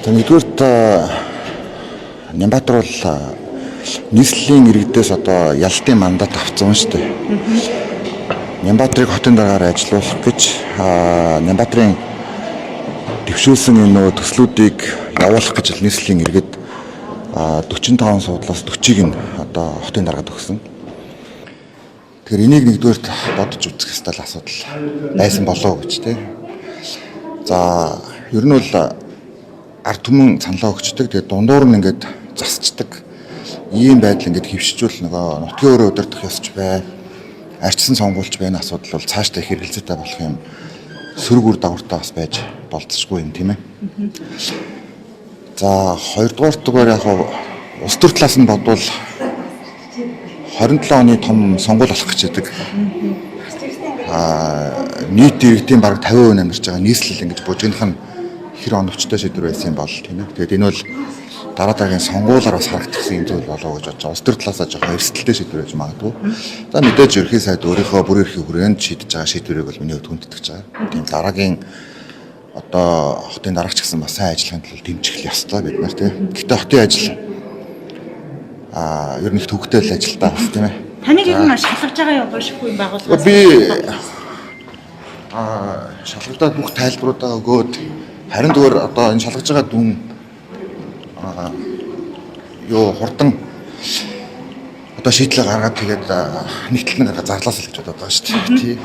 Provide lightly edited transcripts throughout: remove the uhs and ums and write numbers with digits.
За, нэгдүгээрт Нямбатар бол нийслэлийн иргэдээс одоо ялалтын мандат авсан шүү дээ. Нямбатрыг хотын даргаар ажилуулах гэж Нямбатрын дэвшүүлсэн энэ нөгөө төслүүдийг явуулах гэж нийслэлийн иргэд 45 суудлаас 40-ыг нь одоо хотын даргаад өгсөн. Тэгэхээр энийг нэгдүгээрт бодож үзэх ёстой л асуудал байсан болов уу гэж, тийм. За, ер нь бол ард түмэн саналаа өгчдөг. Тэгээд дундуур нь ингээд засчдаг. Ийм байдал ингээд хэвшижүүл нөгөө нутгийн өрөө удирдах ёсч бай. Арчсан сонгуульч байна асуудал бол цаашдаа их хэрэгэлзээтэй болох юм сөрөг үр дагавартай бас байж болцсохгүй юм, тийм ээ. За, хоёрдугаар дугаар яг улс төр талаас нь бодвол 27 оны том сонгуул болох гэж байдаг. Нийт иргэдийн бараг 50% амьдарч байгаа нийслэл ингэж бужигнах нь хэр оновчтой шийдвэр байсан юм бол, тийм ээ. Тэгээд энэ бол дараа дараагийн сонгуулиар бас харагдсан юм зүйл болов уу гэж бодож байгаа. Улс төр талаасаа жоохон эрсдэлтэй шийдвэр байж магадгүй. За, мэдээж ерхий сайд өөрийнхөө бүр эрхийн хүрээнд шийдэж байгаа шийдвэрийг бол миний хувьд хүндэтгэж байгаа. Тийм, дараагийн одоо хотын дараагч гэсэн бас сайн ажиллахын тулд дэмжих ёстой бид нар, тийм. Гэхдээ хотын ажил ер нь их төвөгтэй л ажил та бас, тийм ээ. Таныг ер нь шалгаж байгаа юм уншихгүй юм байгууллагаас? Би шалгагдаад бүх тайлбаруудаа өгөөд, харин зүгээр одоо энэ шалгаж байгаа дүн юу хурдан одоо шийдлээ гаргаад, тэгээд нэг тал нь гаргаад зарлаас л гэж бодоод байгаа шүү дээ. Тий.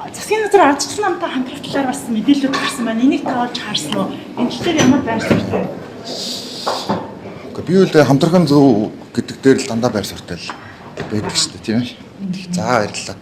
Засгийн газар ардчилсан намтай хамтрах талаар бас мэдээлэлүүд гарсан байна. Энийг та олж харсан уу? Энэ тал дээр ямар байр суурьтай вэ? Гэхдээ би үл хамтрах нь зөв гэдэг дээр л дандаа байр суурьтай л байдаг шүү дээ, тийм ээ. За, баярлалаа.